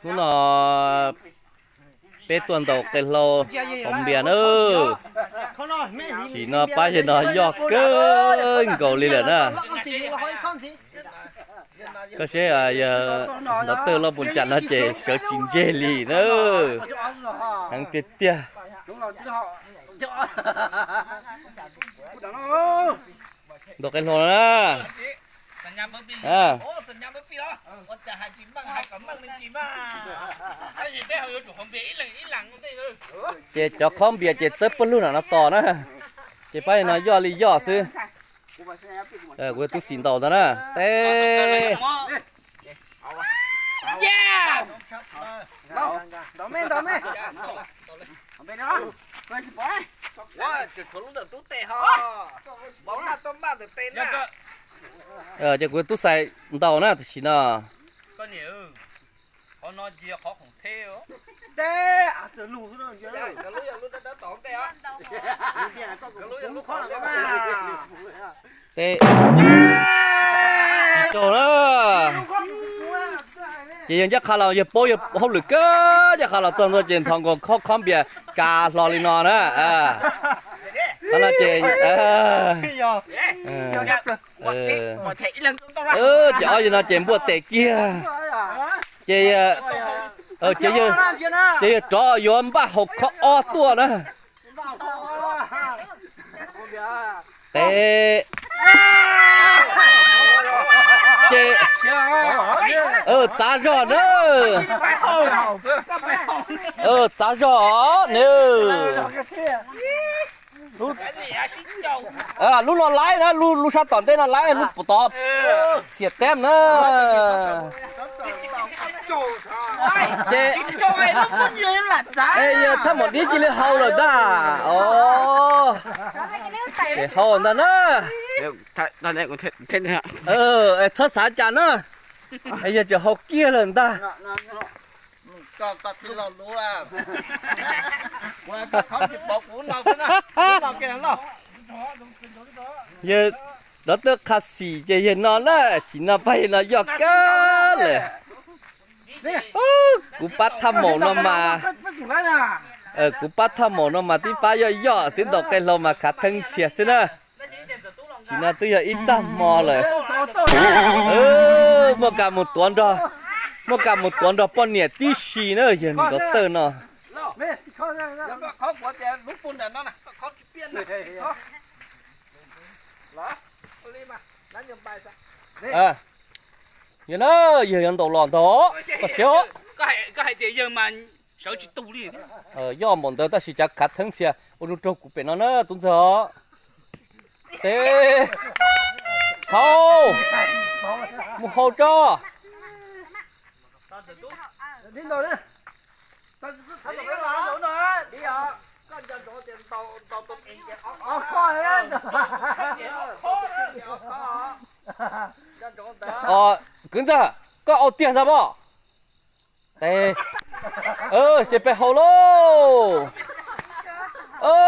Hnub no peb tuaj ntaus qe hlau haus npias na. Sim no pab yawg no yoj kawg nkaus li lawm na. Koj saib yawg nov tawj loj mus cas no ces sawv tsis ntseg li na. Heev tiag tiag. Ntaus qe hlau na. Ces cov khob npias ces txawb pawg lug nram no tos na. Ces pab no yoj li yoj xwb. Kuv yog tub xis ntaus ntag na. Teb. Ces kuv yog tub xais ntaus na tam sim no. Teb. Tsis raug na. Ces yawg ncaj qha los yawg paub yawg hauj lwm kawg, ncaj qha los txog ntua ces nthos nkaus khob npias kav hlo li no na. Qhov no ces, ces ob yawg no ces npuaj tes kiag. Ces, ces yawg rov yuav npaj hauv khob ob tuaj na. Teb. Ces txav zog na. Txav zog nws. Lub no laib na, lub sab tom ntej no laib, lub tod xiam teb na. Ces, yawg thaj maum dib cia li hau lawm ntag. Ces hau ntag na. Txhob xav cas na. Yawg tseem hau kiag lawm ntag. Yawg dov tawj qha xim ces yawg no na, tsis no pab yawg no yoj kawg lawm. Kuv pab thaj maum no mas, kuv pab thaj maum no mas tib pab yoj yoj xwb, ntaus qe hlau mas khav theeb ntxhias xwb na. Tsis no twb yog ib tag hmo lawm. Muaj kas mus tuav nrog, muaj kas mus tuav nrog poj niam tib si na yawg dov tawj no. Yog na, yawg yuav ntaus los ntag, koj siab. Yoj npaum ntawd tab sis tsav khav theeb ntxhias, ua zoo raug kuv pem no na tub ntxawg os. Teb. Hau. Mus hau tso. Kwv ntxawg, koj au tiag ntag pob. Ces peb hau lauj.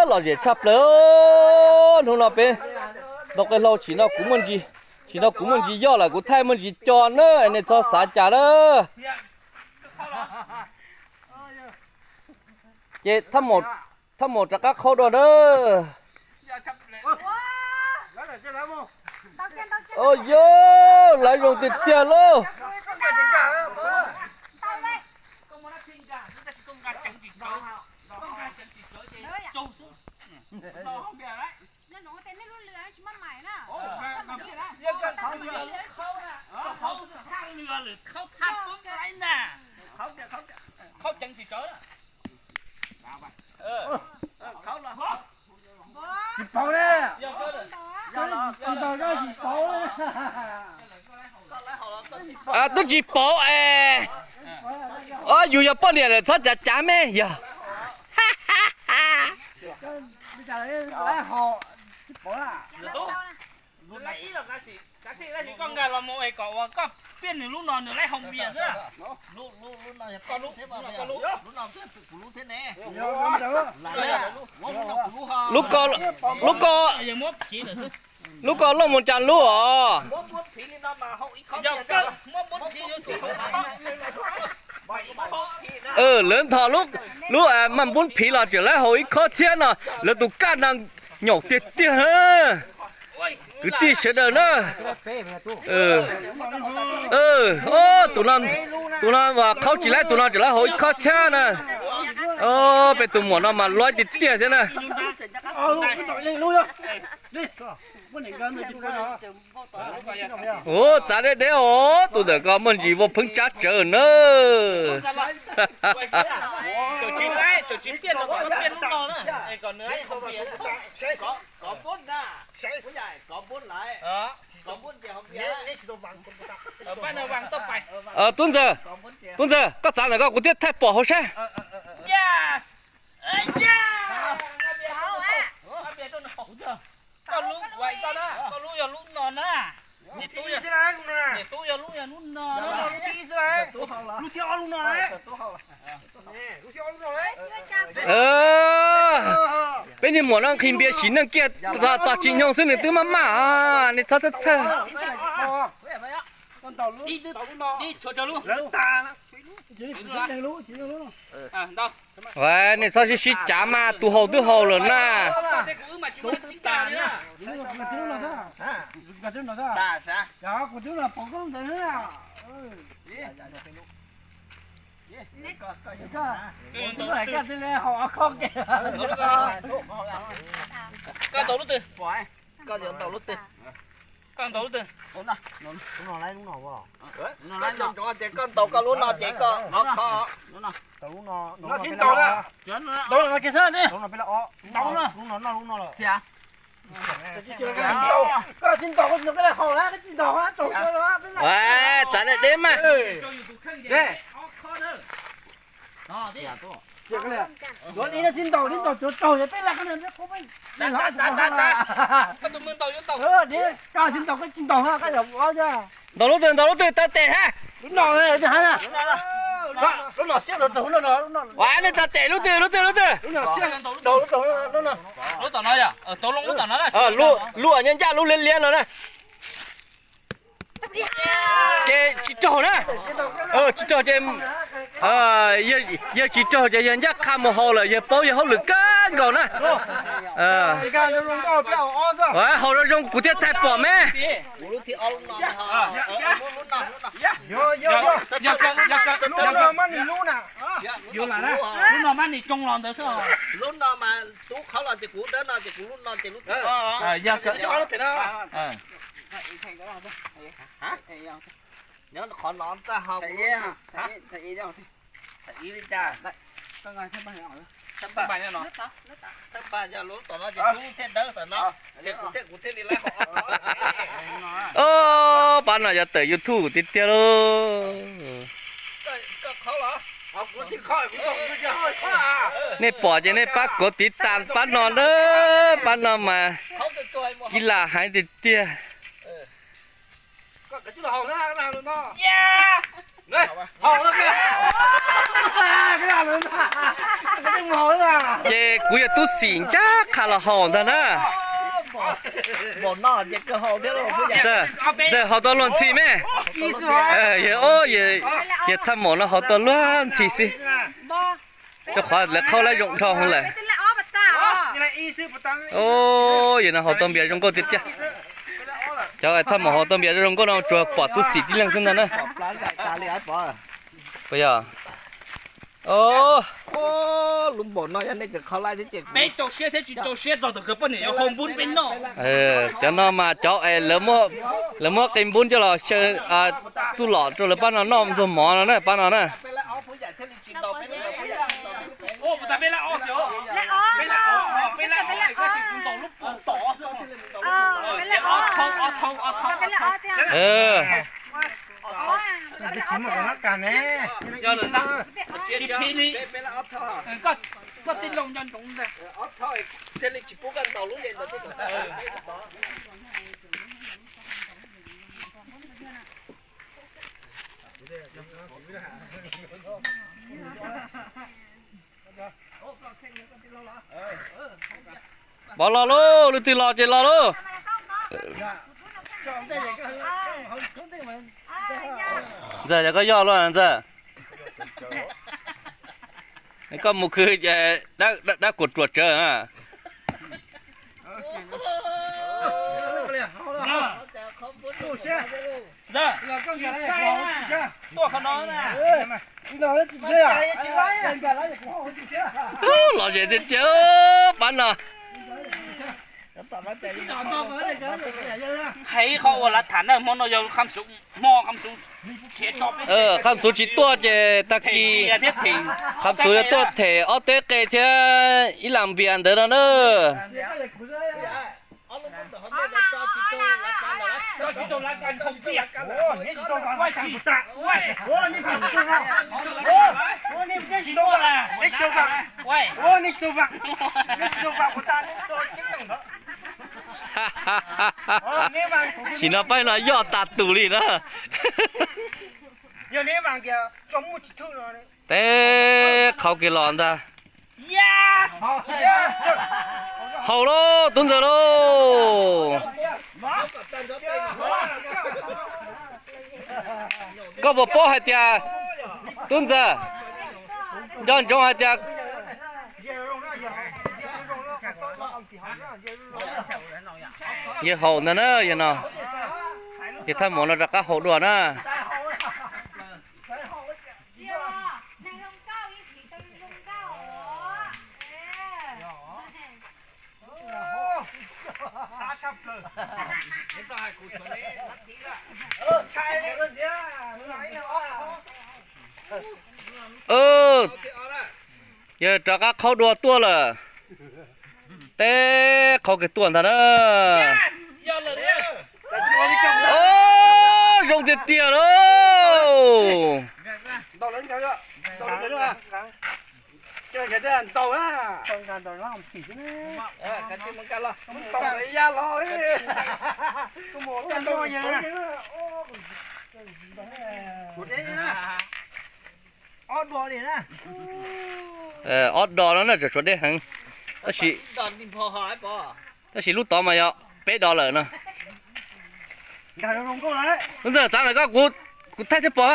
Lom zem tshaj plaws. Hnub no peb ntaus qe hlau, tsis no kuv muaj ntsis, tsis no kuv muaj ntsis yoj lawm, kuv thaij muaj ntsis co na, nej txhob xav cas na. Ces thaj maum rov qab qhaub dua na. Yog, lawv zoo tiag tiag lauj. Tsis pauv ne. Tsis pauv ne. Twb tsis pauv es. Yus yog poj niam lawm txhob cav cav me yog. Koj nkag los mus es kom uas koj piaj nws lub no nws laib hau npias xwb. Lub ko, lub ko, lub ko loj mus cas lub os. Yog kawg muab muab phiv yuav tsum hau. Lawv nthos lub maj npub phiv los tseem lawv haus ib khob thiab no, lawv tus kaj no nyaum tiag tiag. Kwv tij sawv daws na, tus no, tus no qhaub tsis laib, tus no tseem lawv haus ib khob thiab na. Peb tus muam no mas luaj tiag tiag thiab na. Ua txav deb deb os, tus ntawm ko muaj ntsis vau pheeb tsab tsawv na. Tub ntxawg, tub ntxawg, koj txav ntawm ko kuv thiaj thaij pom hauv sab. Peb niag muam no nqhis npias sim neej kiag, tos tsis nyoog xwb nws twb maj maj, nej txhob txhawj txhawj. Nej txhob sib sib cav mas tus haus twb haus lawm na. Koj ntaus lub twg? Koj ntaus lub twg? Ces koj ntaus koj lub no ces koj, no kho. Txav deb deb mas. Ntaus lub twg, ntaus lub twg, taw tes hab. Ua, nej taw tes lub twg, lub twg, lub twg? Lub ncaj ncaj lub liab liab no na. Ces tsis raug na. Tsis raug ces yawg tsis raug ces yawg ncaj qha mus haus lawm, yawg paub yawg hauj lwm kawg nkaus na. Haus zoo zoo kuv thiaj thaij pom me. Lub no mas nim tsoo los ntawd xwb. Lub no ces kuv dawb no ces kuv lub no ces lub no. Nyob qhov no txaj ho. Thaj ib li cas? Thaj npa yog lub tom no ces kuv thiaj dawb tom no, ces kuv thiaj, kuv thiaj li laib ho. Pab no yog tawm YouTube tiag tiag lauj. Nej pom ces nej pab kuv tiv tas pab no na, pab no mas kib lam heev tiag tiag. Ces kuv yog tub xim ncaj qha los haus ntag na. Ntxawg haus tau luag ntxhi me. Yog thaj maum no haus tau luag ntxhi xwb. Rau qhov lawv qhaub laib zoo dhau hwv lawm. Yog no haus tau npias zoo nkauj tiag tiag. Cov thaj maum haus tau npias zoo nkauj no tsuas pom tub xim tib leeg xwb ntag na. Puas yog? Peb rau siab thiab tsis rau siab txog thaum kawg poj niam yuav hau npub peb noj. Cov no mas cov es lawv muab qe npub coj los xyaw txuj lom rau lawv pab no noj ntxuag mov no na, pab no na. Pov los lauj, leej twg los ces los lauj. Ntxawg, yog koj yog lauj ntxawg. Koj mus khwv ces dab kuam ruam tsawv. Los ze tiag tiag pab no. Hais ib qho ua lav tham na, hmo no yog Qham Xuv, hmo Qham Xuv, Qham Xuv tsis tuaj ces tag kis Qham Xuv yuav tuaj them ob teb qe thiab ib las npias ntawd no na. Sim no pab no yoj tas tus li na. Teb qhau kiag los ntag. Haus lauj, tub ntxawg lauj. Koj puas paub hais tias, tub ntxawg, nco ntsoov hais tias yawg haus ntag na, yawg no, yawg thaj mom no rov qab haus dua na. Yawg rov qab qhaub dua tuaj lawm. Teb qhau kiag tuaj ntag na. Zoo tiag tiag lauj. Ob dos no na, tseem tshuav dej heev, tab sis, tab sis lub tod mas yog peb dos lawm no. Ntxawg, txav lawm koj, kuv thaij thiab pom.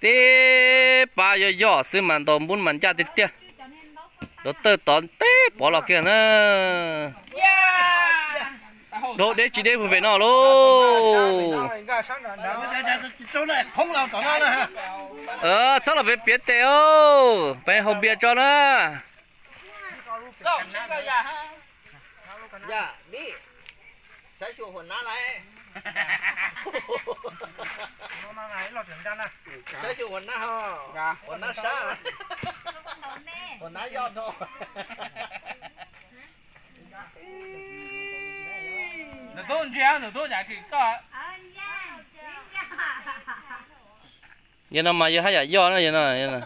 Teb pab yog yog xwb mas ntaus npub mas ncaj tiag tiag. Ntaus tawj tod teb pov los kiag na. Dhau deb tsis deb puag pem no lauj. Txhob los pem piav tes os, peb haus npias tso na. Yog no mas yog haj yam yoj na, yog no.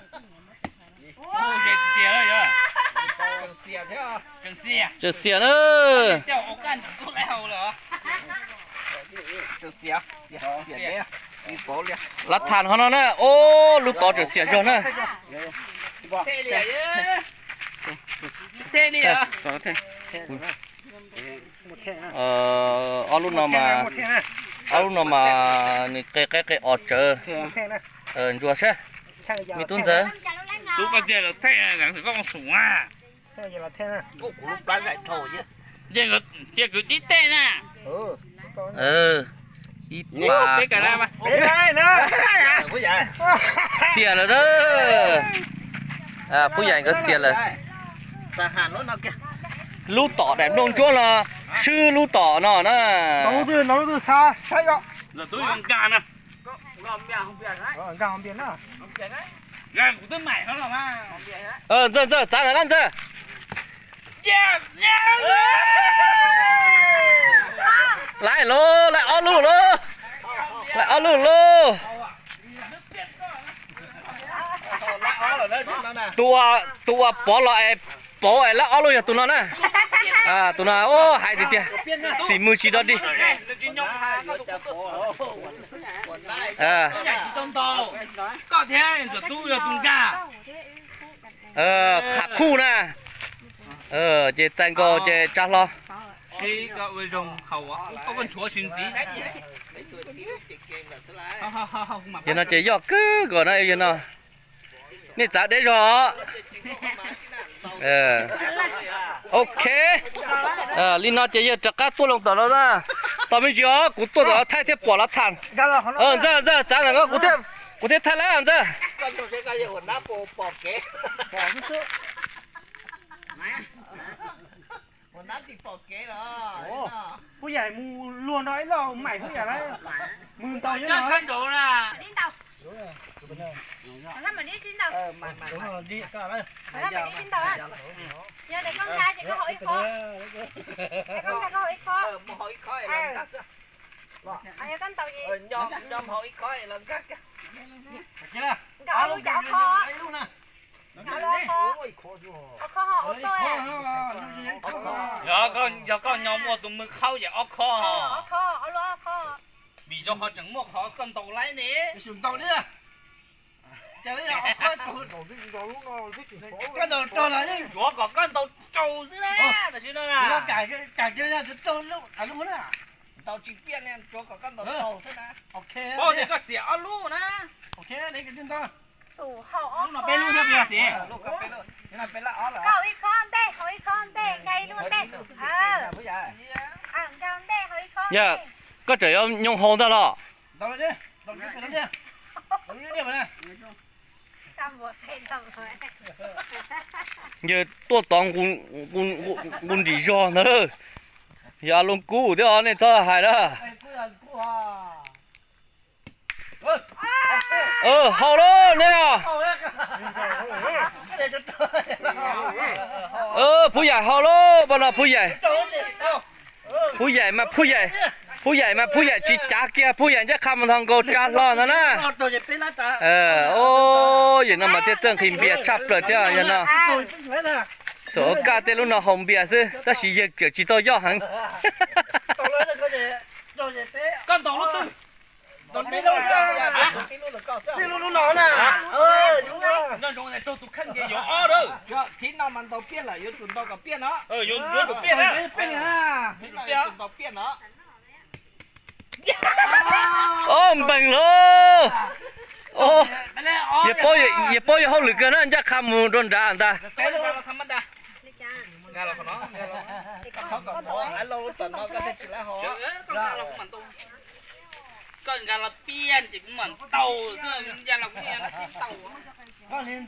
Tseem xiam na. Lav tham ho no na, o, lub tod tseem xiam zog na. Ob lub no mas, ob lub no mas nws qe qaib qe os tsawv. Ntsuas seb, me tub ntxawg. Cia kwv tib tej na. Ib pas. Xiam lawm na. Pub yam nkawd xiam lawm. Lub tom daim nplooj ntsuab no, swb lub tom no na. Ntxawg, ntxawg, txav ntawm qab ntxawg. Laiv lauj, laiv ob lub lauj. Laiv ob lub lauj. Tus uas pov los es, pov es laiv ob lub yog tus no na. Tus no hais tiag tiag, xim mws tsis dog dig. Qham khuj na. Ces txais nkaus ces tsa hlo. Sib koj ua zoo haus, koj nchuav sis ntxiv. Yog no ces yog kawg nkaus na, yog no. Nej txav deb zog. Ok. Li no ces yawg rov qab tuaj loo tom no na. Tos me ntsis os, kuv tuaj tom no thaij thiaj pom los tham. Ntxawg, ntxawg, txav ntawm ko, kuv thiaj thaij lawm ntxawg. Pub yam mus luag no ib lo mais pub yam lawm. Mus ntau nyob no. Yog tias koj ntshai ces koj haus ib qho. Koj ntshai koj haus ib qho. Yog koj ntau ces nkag lub yam ob qho. Ob qho ho ua tuaj. Yog koj nyob muaj tus mws qhaub ces ob qho. Ob qho, ob lub ob qho. Vim yog qhov tseem muaj qhov koj ntaus laib ne. Koj ntaus raug los yeej ncuav kom koj ntaus raug xwb na, tam sim no na. Ntaus tsis piaj li, ncuav kom koj ntaus raug xwb na. Pab tias koj xiam ob lub na. Xum haus ob qho. Koj ib qho ntej, haus ib qho ntej, nkag ib lub ntej. Nkag ntej, haus ib qho ntej. Koj tseem yuav nyoo haus ntag los? Yawg tuaj tod nqus nrim zog ntag lawm. Yog a loo kub thiab os, nej txhob hais na. Haus lauj neb. Phub Yaim haus lauj, pab no Phub Yaim. Phub Yaim mas Phub Yaim, Phub Yaim mas Phub Yaim tsis cav kiag, Phub Yaim ncaj qha mus nthos nkaus tsa hlo ntag na. Yam no mas thiaj txawj nqhis npias tshaj plaws thiab yog no. Xav ua kaj tej lub no haus npias xwb tab sis yawg tseem tsis tau yoj heev. Ob npeeg lauj. Yawg paub yawg hauj lwm kawg na, ncaj qha mus rau nrad ntag. Koj nkag los piaj ces kuv mam ntaus xwb, nkag los kuv yeej ntaus. Txawm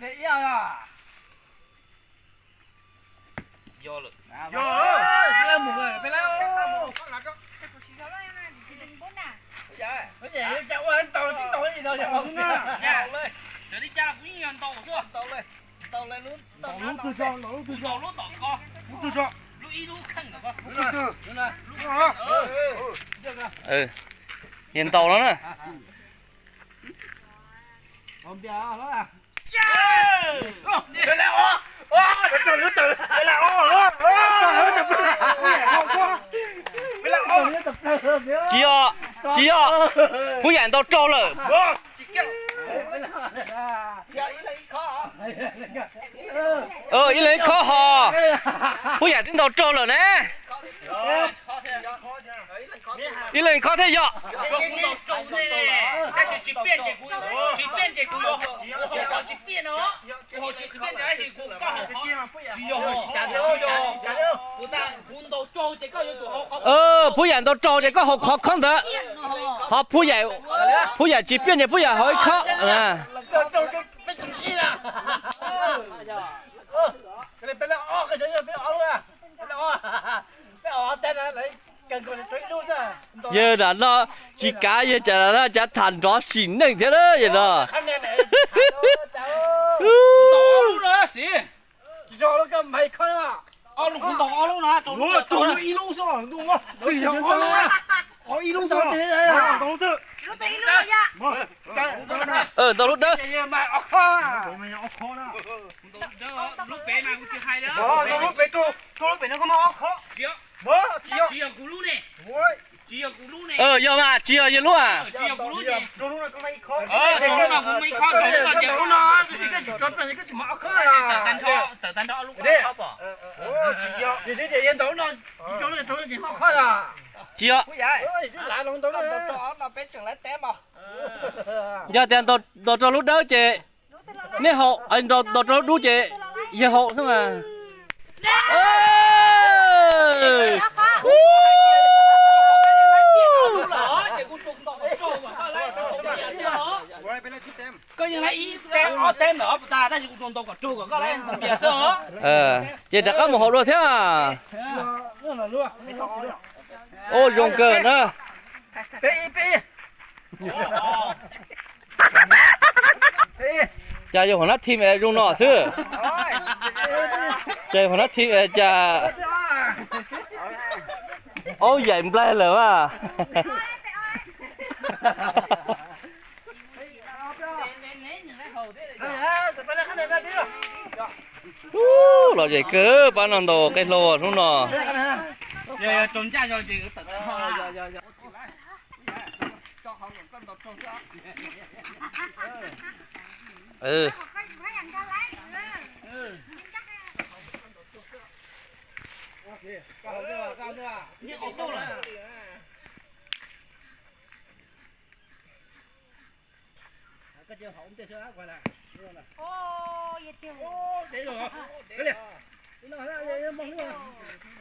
li cas los kuv yeej yog ntaus xwb. Ntaus lub twg tso, ntaus lub twg tso, lub twg tso, lub ib lub kheej ntawm ko. Lub twg twg. Yog ntaus no na. Tsis yog, tsis yog, Phub Yaim ntaus raug lawm. Ib leeg ib khob ho. Phub Yaim twb ntaus raug lawm ne. Ib leeg ib khob thiaj yog. Phub Yaim ntaus raug ces koj haus qhov khob ntawd. Ho Phub Yaim, Phub Yaim tsis piaj ces Phub Yaim haus ib khob. Yawg nram no tsis kav, yawg cas no cas tham nrov sim neej thiab na yawg no. Ntaus lub dawb. Yog mas, tsis yog yawg lub a. Tsis yog. Yog tias ntaus rau lub dawb ces neb haus, ntaus rau lub dub ces yawg haus xwb mas. Koj yeej laib ib teb ob teb ntawm ob puas tag tab sis kuv tsuas ntaus kom raug kom koj laib ntaus npias xwb os. Ces rov qab mus haus dua thiab. Ua zoo kawg na. Cas yog hauv nab thim es zoo no xwb. Ces hauv nab thim es cas aub yaim nplaig lawm as. Ub, lom zem kawg pab no ntaus qe hlau hnub no.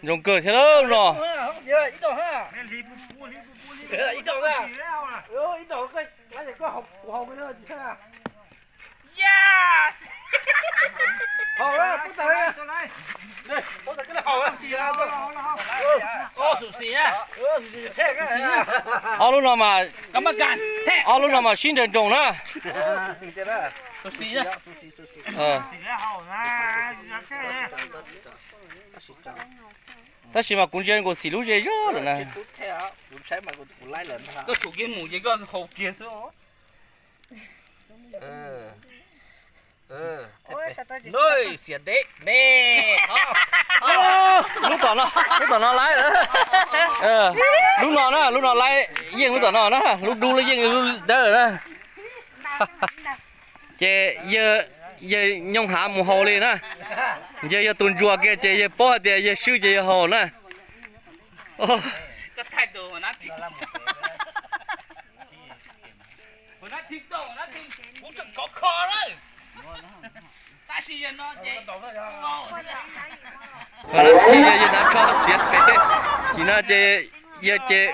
Zoo kawg thiab lawm no. Ob lub no mas, ob lub no mas sib nrawg nroos na. Tab sis mas kuv ntsia nkaus xim lub ze zog lawm na. Lub tom no, lub tom no laib. Lub no na, lub no laib yeej lub tom no na, lub dub yeej lub dawb na. Ces yawg nyooj hav mus haus li na. Yawg yog tus ntsuas kiag ces yawg paub hais tias yawg swb ces yawg haus na. Hauv nab thim yog yawg hnav tsho txiav pem, sim no ces yawg ces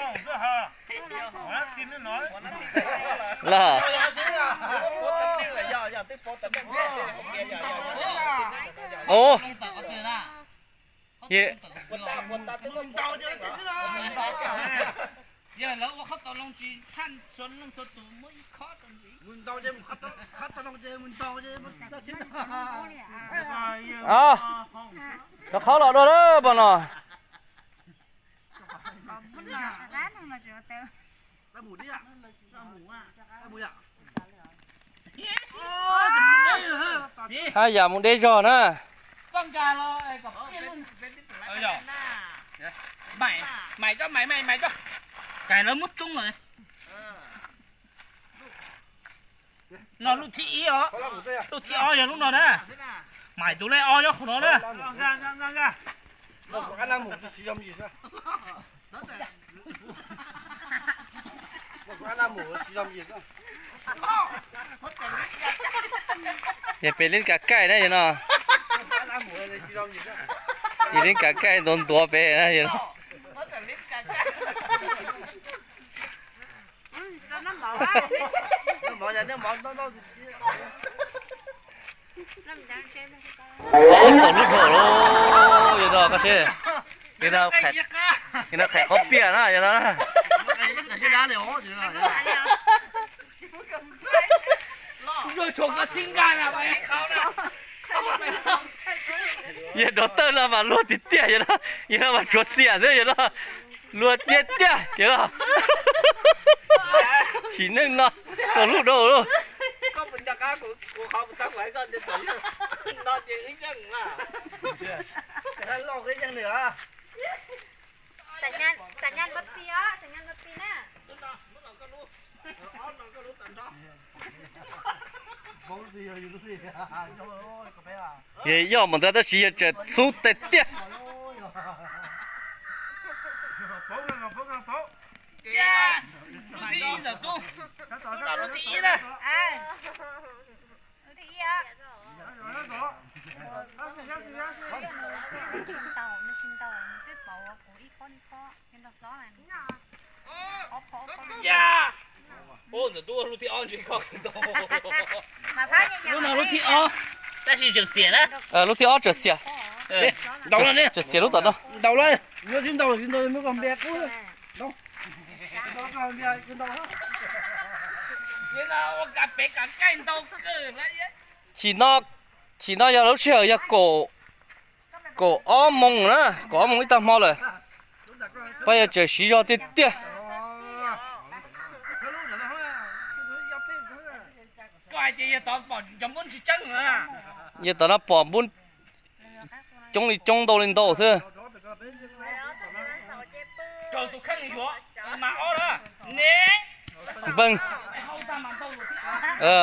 los. Ov, rov qhov los dua lawm pog no. Haj yam mus deb zog na. No lub thib ib os, lub thib ob yog lub no na. Maim tus lej ob nyob qhov no na. Ces pem leb kav kaij na yog no. Ces leb kav kaij ntuav ntuav pem na yog no. Txaus lub dhau lawm yog no, koj seb. Yog no, yog no khais qhov piam na yog no. Yawg dov tawj no mas luag tiag tiag yog no, yog no mas tsuav xiam xwb yog no. Luag tiag tiag yog no. Sim neej no txaus lub dhau lawm. Xam Nyab Npab Pis os, Xam Nyab Npab Pis na. Yog yoj mus ntawd tab sis yog tseem xub tes tiag. Lub thib ib ntawm tub, lub thib ib na. Ya, ub, ntawm tub lub thib ob ntshe koj kawg ntau. Lub no lub thib ob, tab sis tseem xiam na. Lub thib ob tseem xiam. Ntaus lawm ne. Tseem xiam lub tom no. Ntaus lawm, yuav tsis ntaus tsis ntaus muab koj npias kub. Ntaus, ntaus koj npias tsis ntaus. Chim no, chim no yog lub sij hawm yog kaum, kaum ob moos na, kaum ob moos ib tag hmo lawm. Pab yog tseem siv zog tiag tiag. Koj hais tias yog tom pom cov npub tsis tseeb na. Yog tom no pom npub coob li coob ntau li ntau xwb. Npeeg,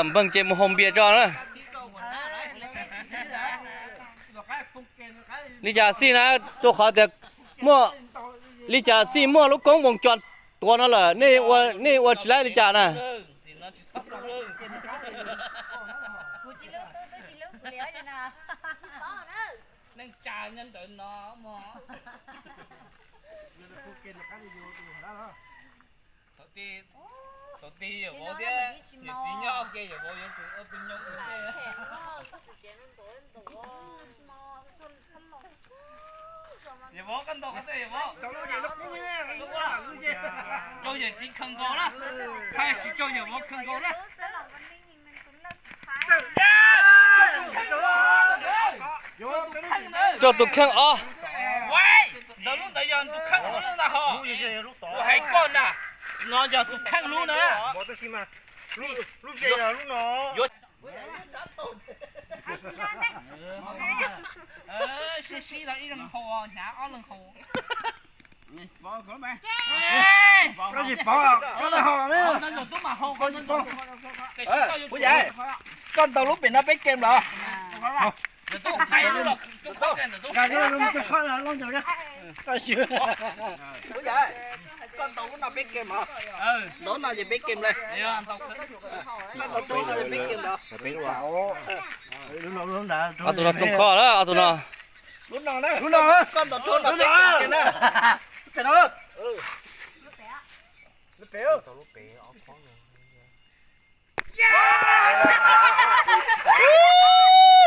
npeeg ces mus haus npias tso na. Li cas xij na, rau qhov tias muaj, li cas xij muaj lub koob voos cos tuav no lawm, nej ua tsis laib li cas na? Thaum twg yawm vauv thiab yawm txiv nyob ua ke, yawm vauv yuav tsum ua tus nyoo ua ke. Yawm vauv, koj ntaus qhov twg yawm vauv? Rau yawm txiv khaws nkaus na. Hais tsis rau yawm vauv khaws nkaus na. Rau tus kheej ob. Ntawm lub ntawd yog tus kheej lub ntag hos. Kuv hais koj na, no yog tus kheej lub na. Yuav sib sib los ib leeg haus, hnyav ob leeg haus. Koj ntaus lub pem no peb kem los? Koj ntaus lub no peb kem os. Ntaus no ces peb kem lawm. Koj ntaus rau no ces peb kem los? Ob tug no rooj khoj lawm, ob tug no. Lub no na, koj ntaus rau no peb kem na.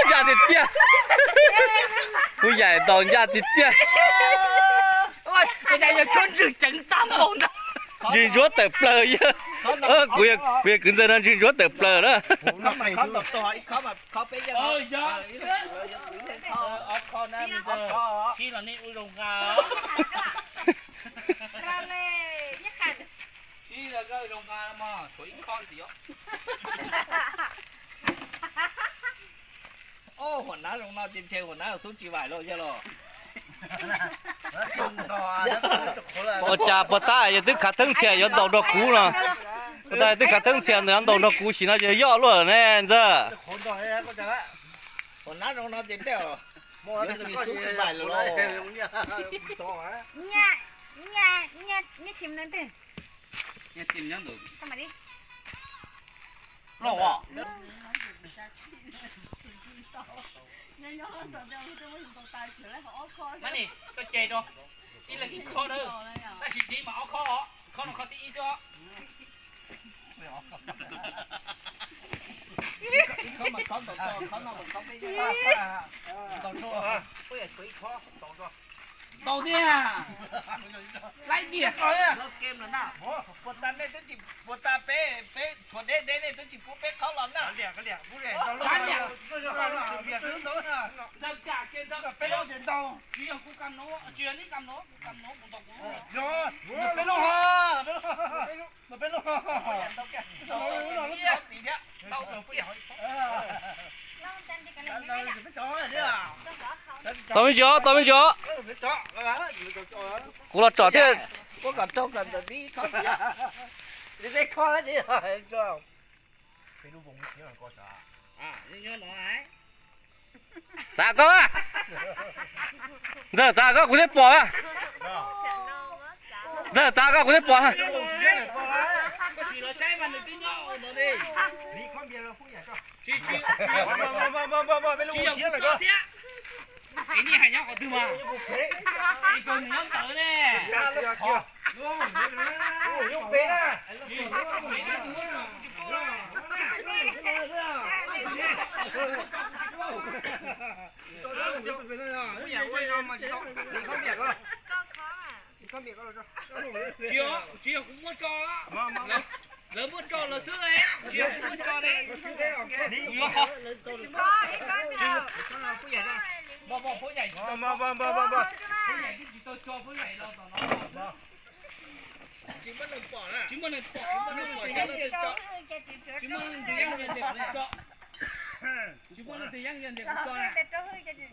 Ncaj tiag tiag. Kuv yaim ntaus ncaj tiag tiag. Ntswg ntsuab tawm plaws yawg. Kuv yog kwv ntxawg no ntswg ntsuab tawm plaws na. Huam nab zoo no ces ntshe huam nab xub tsis vaim los yog los. Ua cas puag ta yawg twb khav theeb txhia yuav ntaus nrog kuv no. Puag ta twb khav theeb txhia ntawd ntaus nrog kuv sim no yog yoj luaj ne ntxawg. Mab ni, koj ceg rau, ib leeg ib khob na, tab sis div mas ob khob os, khob no khob thib ib xwb os. Ntaus tiag, laib tiag. Puas tas nej twb tsis, puas tas peb, peb tshuav deb deb nej twb tsis pub peb khob los na. Tsis yog kuv kam nuv, tsis yog neb kam nuv, kuv kam nuv, kuv ntaus kuv lub. Peb lub, peb lub. Tos me ntsis os, tos me ntsis os. Kuv los tsom thiab. Txav koj, ntxawg txav koj kuv thiaj pom. Ntxawg txav koj kuv thiaj pom. Tsis yog kuv muab tso, lawv muab tso lawv xwb, tsis yog kuv muab tso li. Kuv yuav qhov, pab yam, pab yam twb tsis tau tso pab yam los tom no. Tsis muaj neeg pom, tsis muaj neeg pom, tsis muaj neeg twg yeej yog ntawm kuv tso. Tsis muaj leej twg yeej yog ntawm kuv tso na. Koj tsis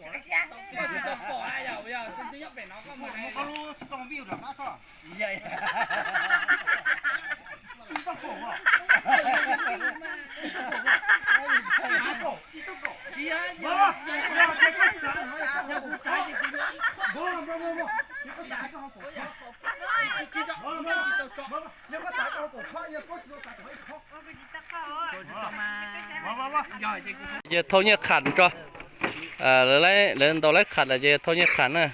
tau pom na, yog, yog tus twg nyob pem no koj mus. Ces thauj nyiaj qham tso. Lawv ntaus laib qham lawm ces thauj nyiaj qham na.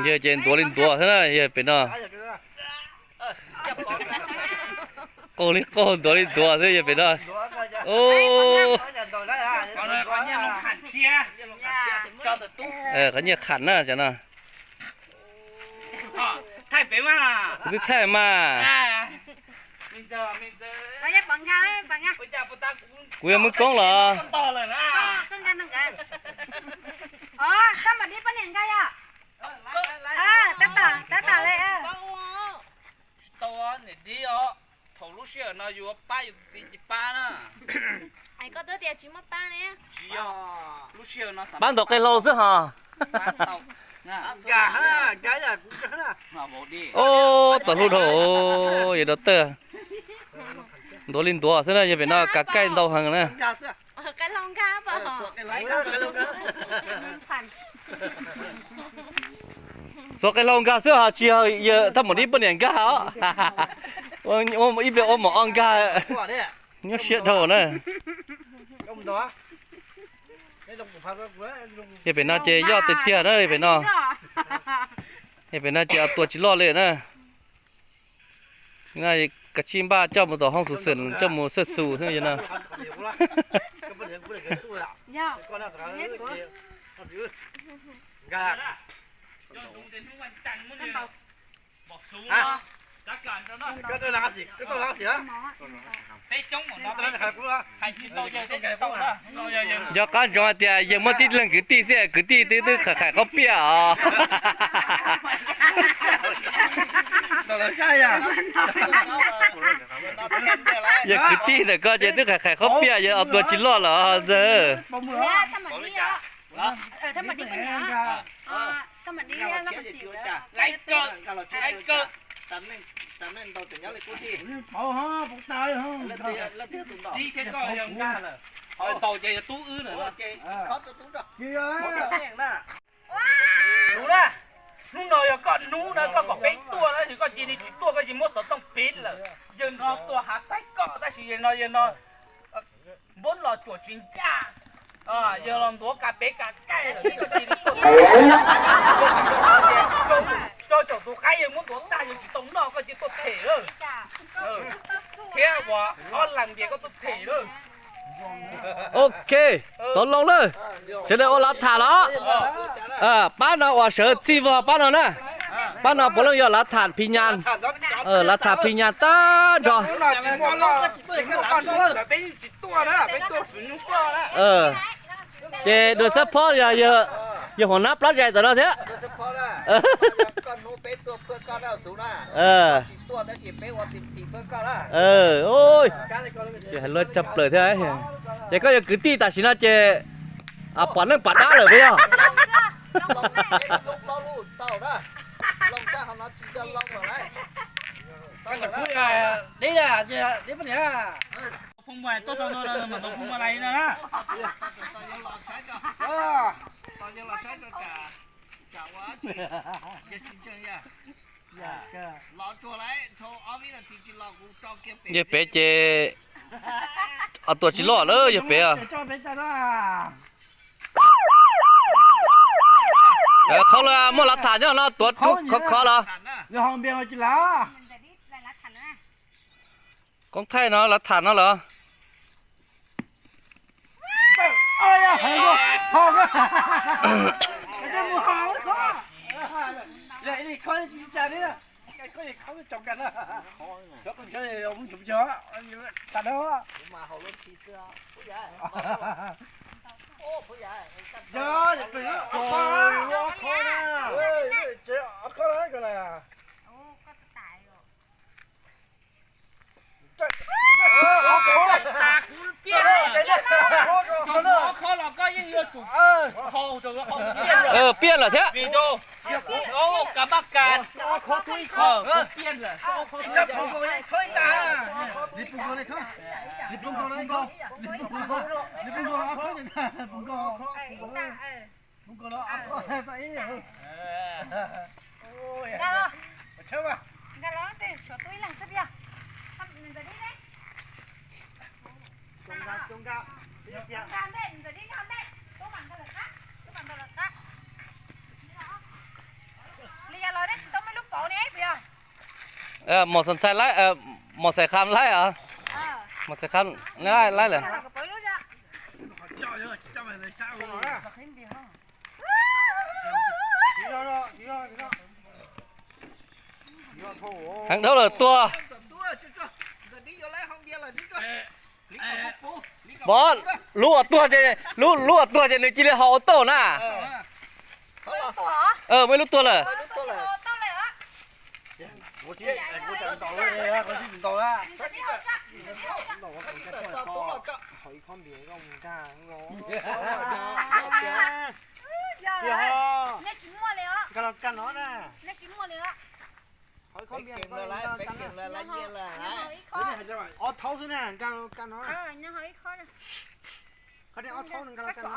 Yawg ces ntuav li ntuav xwb na, yawg pem no. Qaug li qaug, ntuav li ntuav xwb, yawg pem no. Qhov nyiaj qham na cov no. Kuv twb thaij mas. Kuv yuav muab koob los. Tsis tau, niam tij os, thaum lub sij hawm no yus pab yus txiv ces pab na. Koj twb tias tsis muaj pab ne. Tsis yog, lub sij hawm no xav pab ntaus qe hlau xwb hos. Nkag, nkag, nkag. Ub, txaus hlub dhau, yawg Dau Tawj. Ntuav li ntuav xwb na, yawg pem no kav kaij ntau heev na. Xuas qe hlau nkag xwb hos, tsis yog yawg Thaj Maum Dib poj niam nkag os. Ib pliag ua maum ob nkag, nyuaj siab dhau na. Yawg pem no ces yoj tiag tiag na, yawg pem no. Yawg pem no ces tua tsis loj li na. Kav tsij npaj coj mus tom hoob xwm xwm, coj mus xwb xus xwb no. Nco qab ntsoov hais tias yawg muaj tib leeg kwv tij xwb, kwv tij twb twb qhais qhais qaub piaj os. Yog kwv tij ntawm koj ces twb qhais qhais qaub piaj, yog tua tsis loj lawm ntxawg. Xub na, hnub no yog koj hnub na, koj kom peb tuaj na, koj cia li tsis tuaj, koj cia li muab xov tooj piv lawm. Yawg no tua hav xaib koj, tab sis yawg no, yawg no npuab los cuam tsis ncaj. Yawg los ntuav kav peb kav kaij xwb, koj cia li tuaj. Rau caum tus qaib yawg muab ntuav tag, yawg tsis tau noj, koj cia li tuaj them lawm. Thiab uas ob leeg ntias koj tuaj them lawm. Ok, tau loo lawm. Sawv daws ua lav tham los. Pab no uas sawv txij vog pab no na. Pab no puav leej yog lav tham phi nyas. Lav tham phi nyas tag nrho. Ces dua xab phob yog yawg Yog hauv nab plab zais tom no thiab. Hais lus tshaj plaws thiab. Ces koj yog kwv tij tam sim no ces pom neej pom dab lawm puas yog? Yog pem ces tuam tsis loj lawm yog pem. Qhov lawv muaj lav tham nyob no tuav khov khov los. Koob thaij no lav tham no los. Kuv piaj, ob khob los koj yeej yuav tsum haus, piaj lawm thiab. Vim rau kav maj kas, kuv piaj lawm. Mos xais kham laib os, mos xais kham laib lawm. Heev dhau lawm tuag. Pov, lub uas tuag ces, lub, lub uas tuag ces nws cia li haus auto na. Muaj ib lub tuag lawm. Ob thaub xwb na, nkag los kag no. Ob thaub no nkag los kag no.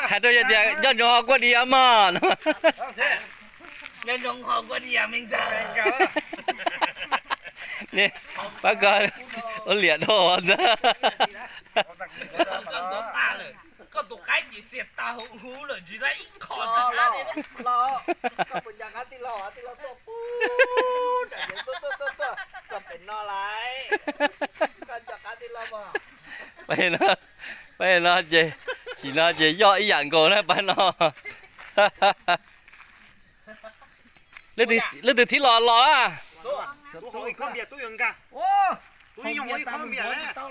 Hais rau yawg tias nco ntsoov ho kuaj dias mog. Pab koj ua liam dhau ntag. Koj tus qaib ces xiam tag huv lawm tsis tau ib qho. Pab no, pab no ces, sim no ces yoj ib yam nkaus na pab no. Leej twg thib los los na. Koj haus ib khob rau ib lub xwb os. Tsis laib, wb haus tau ob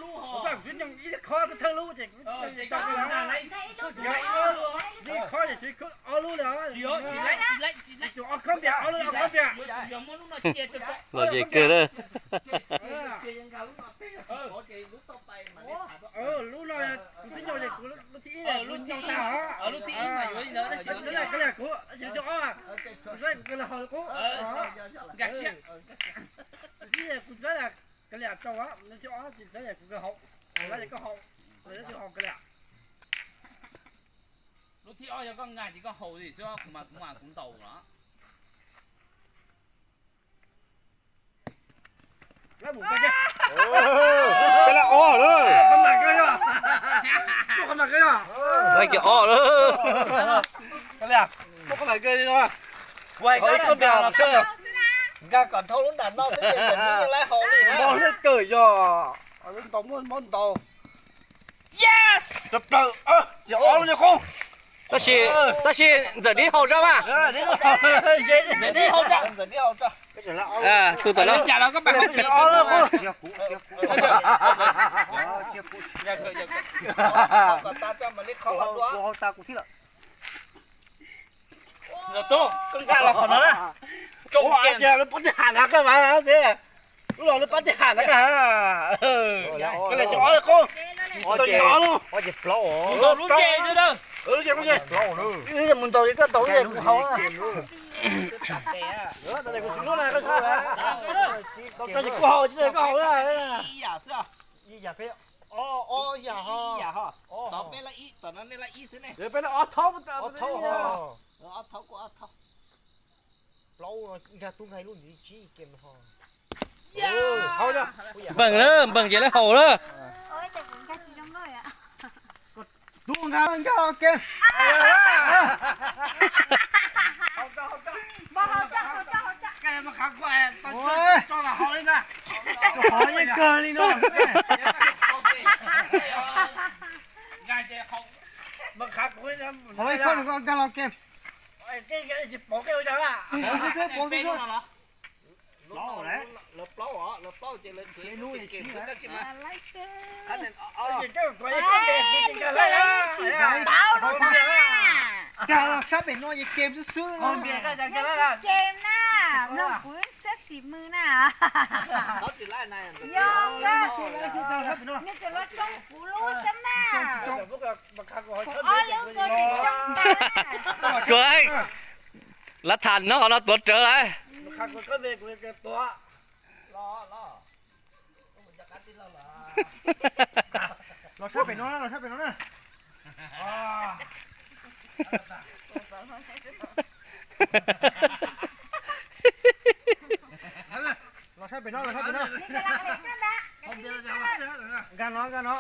lub hos. Ces koj mus nrag laib, ib lub xwb os. Tsis laib, tsis laib, tsis laib. Yuav tsum yog muab lub no cia tso tso. Lom zem kawg na. Lub no, kuv twb nyob ces kuv lub thib ib, lub thib ib mas yuav li ntawd tab sis kuv, kuv twb nyob ces kuv haus, kuv twb nyob ces kuv haus. Lub thib ob yog koj nkag ces koj haus li xwb, kuv mas kuv mas kuv ntaus los. Lawv ob lawm. Lawv kiag ob lawm. Nkag kom dhau lub nram no xwb, lawv haus li. Mob hlwb kawg yog, ntaus muaj mob ntaus. Yes! Plaws, plaws, ob lub nyuag qub. Tab sis, tab sis Ntxawm Dib haus rau mas. Ntxawm Dib haus rau. Tus tom no. Ntxawm Tub, koj nkag los qhov no na. Ua cas lawv pab tij ham na koj mas xwb. Lub los lawv pab tij ham na koj. Koj li cov ob qub. Mus ntaus lub ces xwb na. Mus ntaus li koj ntaus li kuv haus. Koj ces kuv haus, koj haus. Ib yam peb, ob yam ho. Tom peb lab ib, tom no nej lab ib xwb ne. Peb lab ob thaub, ob thaub ho. Ob thaub kuj ob thaub. Plaub no nkag tub nkag ib lub ntxiv tsib kem ho. Npeeg lawm, npeeg ces lawv haus lawm. Tub nkag nkag kem. Haus yeej kawg li no. Haus ib khub nkag los kem. Pauv xwb, pauv xwb. Lawv plaub os, lawv plaub ces lawv tshuav ib lub kem xwb tab sis mas. Nkag los sab pem no ces kem xwb xwb. Kem na, mloog kuv xab xim mws na. Yog, nej tsuas los tsoob kuv lub xwb na. Kuv ob lub ko tsis tsoob ntag. Tuav, lawv tham no qhov no tuav rawv lawm. Los sab pem no, los sab pem no na. Los sab pem no, los sab pem no. Nkag no, nkag no.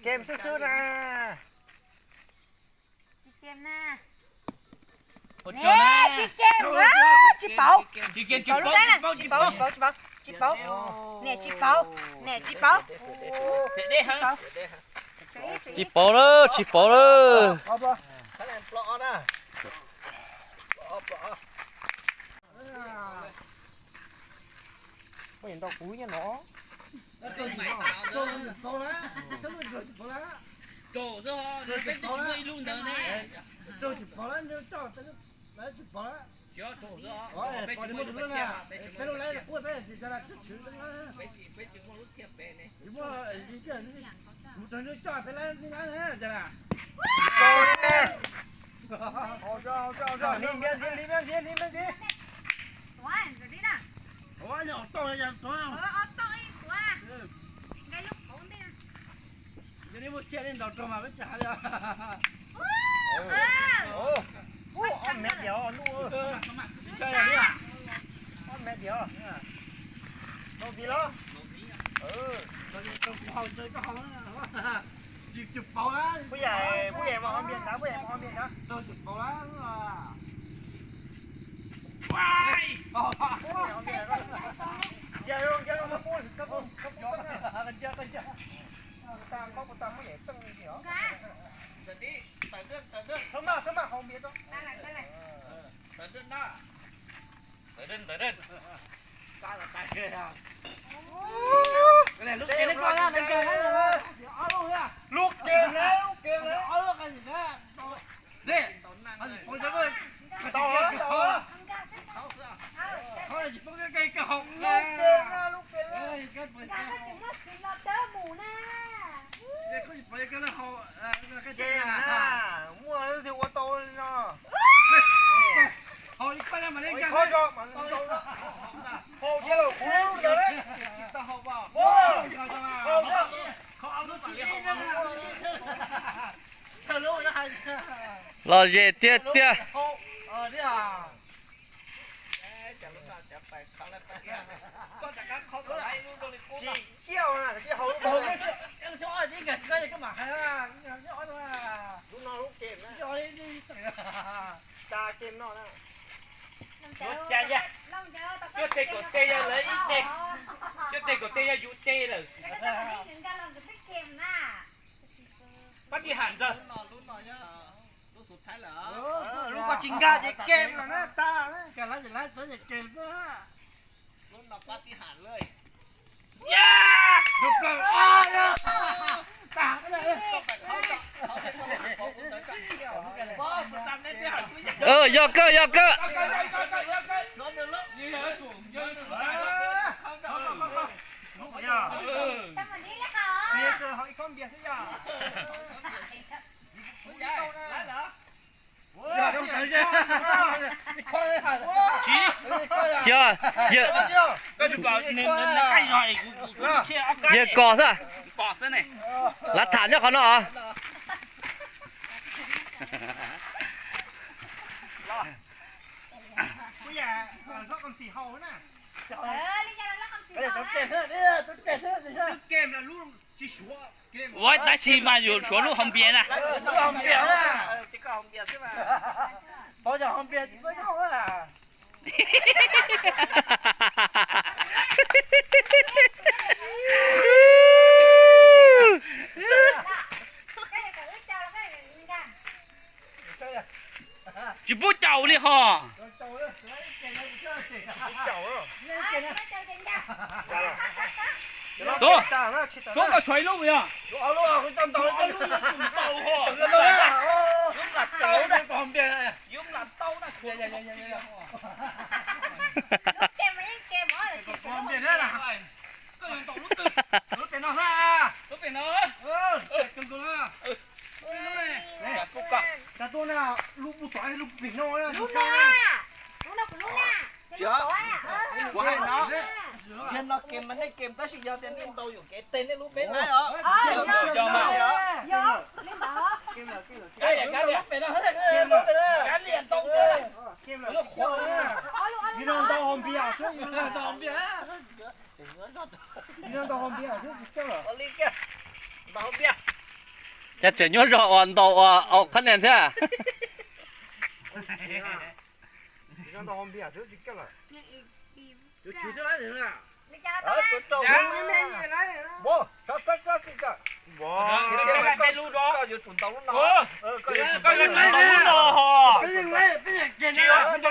Kem xwb xwb na. Tsis kem na. Tsis kem, tsis pauv. Tsis pauv, tsis pauv, tsis pauv. Niam tsis pauv, niam tsis pauv. Tsis pauv lawm, tsis pauv lawm. Peb ntaus kuv nyob no. Lim npias ntxiv, lim npias ntxiv, lim npias ntxiv. Yog nej muaj tsiaj nej ntaus rau mas peb tsis hais li. Ob mev diam, ob mev diam. Ntaus ntxiv los? Puab yam, puab yam mas ho npias ntawd, puab yam mas ho npias ntawd. Lub kem na, lub kem na. Lub kem na, lub kem na. Kem na, muaj leej twg ua tau li no. Haus ib qho mas ntaus, haus cia lawm kuv lub ntawd na. Haus Los ze tiag tiag. Cov tej kaum tej yog lawv ib teg, cov tej kaum tej yog yus teg lawm. Pab tij ham ntxawg. Lub ko tsis nkag ces kem lawm na, tag. Yog kawg, yog kawg. Yog, yog, yawg kos xwb. Lav tham nyob qhov no. Ua tab sis mas yuav suav lub hauv npias na. Tsis pub caum li ho. Tuav, tuav koj tshuav ib lub yog. Yog no kem mas nej kem tab sis yog tias nej ntaus yuam kev teg nej lub peb na os. Cas tseem nyuaj zog uas ntaus uas au qhab nias thiab. Koj yuav tsum ntaus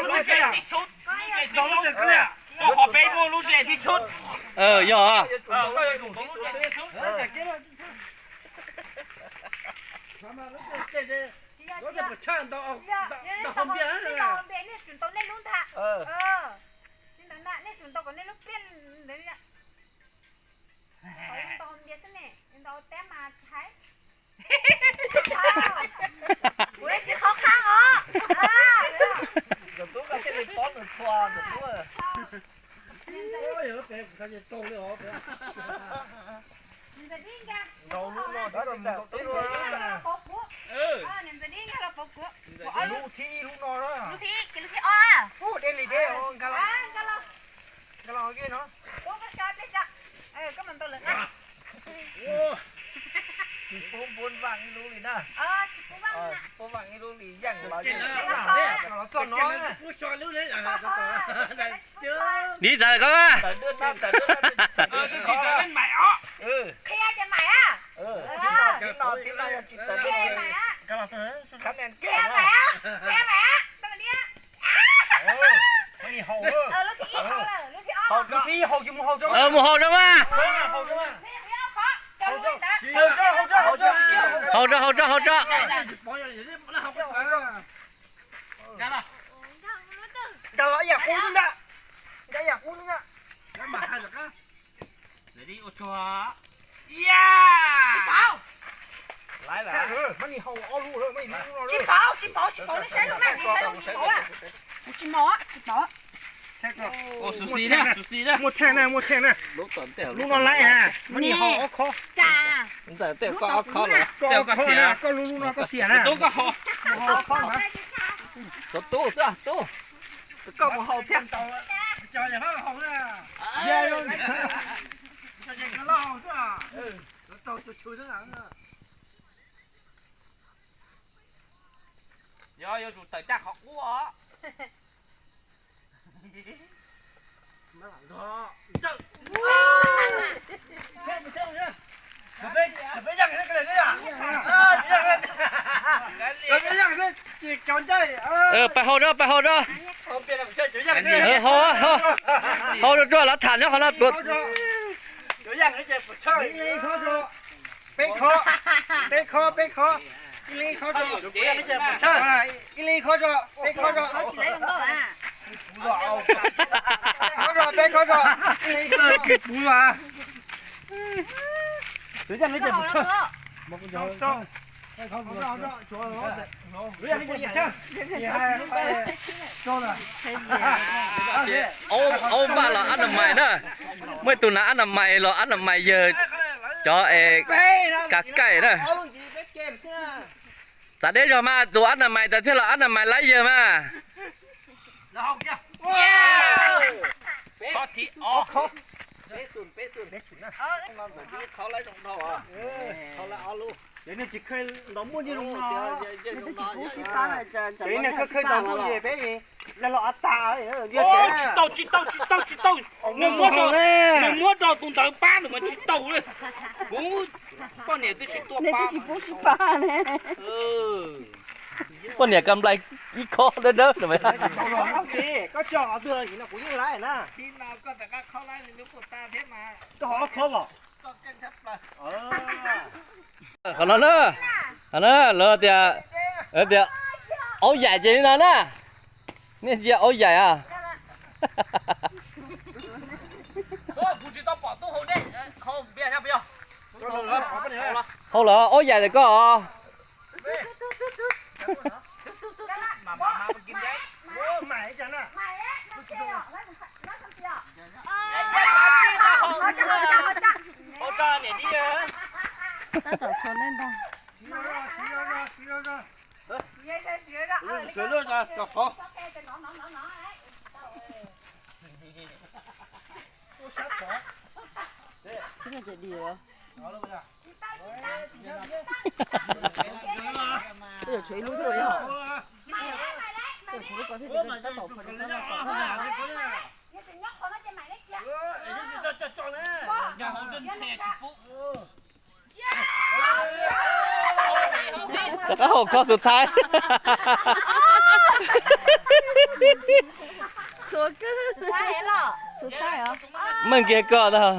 lub ze tib sub. Koj qhov peb muaj lub ze tib sub. Yog. Nej tsum ntaus kom nej lub pliaj ntawd, ntaus npias xwb ne, ntaus teb mas tsis hais. Kuv tsis qhov qab os. Tus tub koj thiaj li paub nws txhua tus tub. Ntaus lub no xwb, lub thib ib lub no na. Lub thib ib, lub thib ob. Ub, deb li deb os, nkag los. Nkag los kiag no. Tsis pub npuab vaaj ib lub li na. Tsis pub vaaj ib lub li, yeej los txog no. Li ntawd koj. Mus haus rau mas. Haus rau, haus rau, haus rau. Nkag los ib yam qub xwb ntag. Nkag ib yam qub xwb ntag. Tsis paub, tsis paub, tsis paub, nej saib zoo na, tsis paub, tsis paub. Muaj theej na, muaj theej na. Lub no laib na, muab ni haus ob khob. Koj lub lub no koj xiam na. Tsov tub xwb tub. Koj mus haus thiab. Yog yuav tsum tawm caj qhov qub os. Pais haus rau, pais haus rau. Haus rau rau lav tham nyob qhov no tuav. Peb khob, peb khob, peb khob. Ib leeg khob rau, ib leeg khob rau, peb khob rau. Peb khob rau, peb khob rau. Ib leeg khob rau. Aub npaj los ab na mais na. Muaj ib tug nas ab na mais los ab na mais yawg cov es kav kaim na. Txav deb zog mas tus ab na mais tas thiaj los ab na mais laib yawg mas. Tsis tau, tsis tau, tsis tau, tsis tau. Nws muab rau tus ntawd pab nws mas tsis tau li. Kuv poj niam twb tsis tuaj pab. Poj niam ka nplai ib khob dawb dawb no. Qhov no na, qhov no na, lawv tias, tias aub yaim ces li no na. Nej ntsia aub yaim a. Hau lawm, aub yaim lawm koj os. Tab tom txog nej ntag. Tshuav ib lub thiab os. Tshuav lub ko thiab, tab tom pom tab tom pom. Rov qab haum khob xus thaib. Meej kiag koj tau.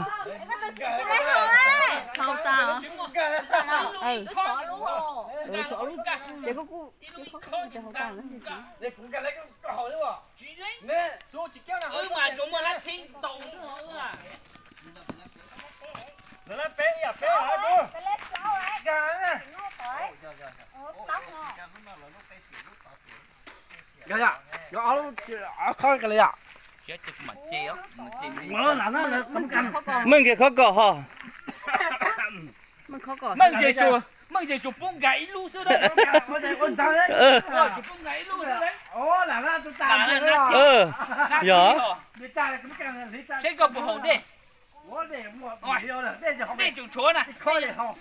Meej kiag khob kom ho. Meej ces tsuas pub nkag ib lub xwb. Yog. Seb koj puas haum dej. Dej tseem tshuav na.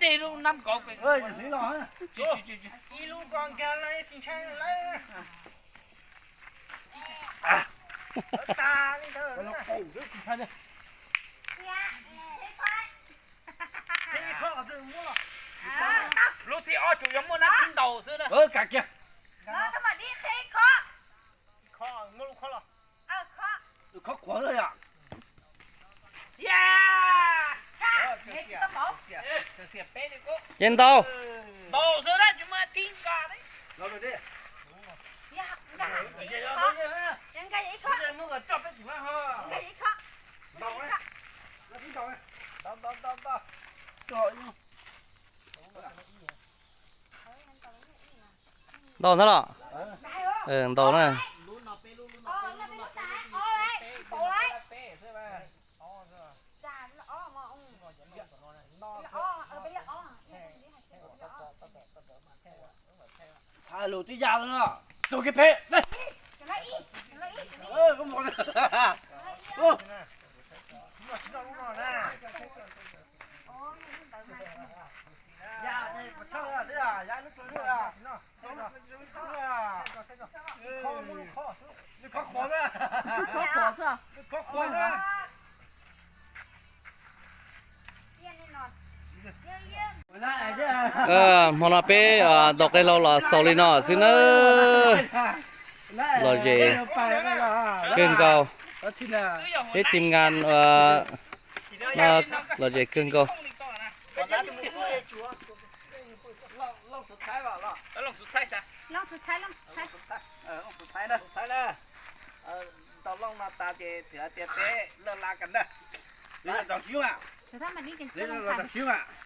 Dej lub nab kov. Lub thib ob tsuas yog muaj nab thib ntaus xwb na. Ces ntaus. Ntaus ntag los? Ntaus na. Lus twb ya lawm no. Tus kev phem. Hmo no peb ntaus qe hlau los xaus li no xwb nawb. Lom zem kawg nkaus. Peb team nkas no lom zem kawg nkaus. Ntaus looj no tas ces tias peb laj laj kas na. Ntaus siab, ntaus siab.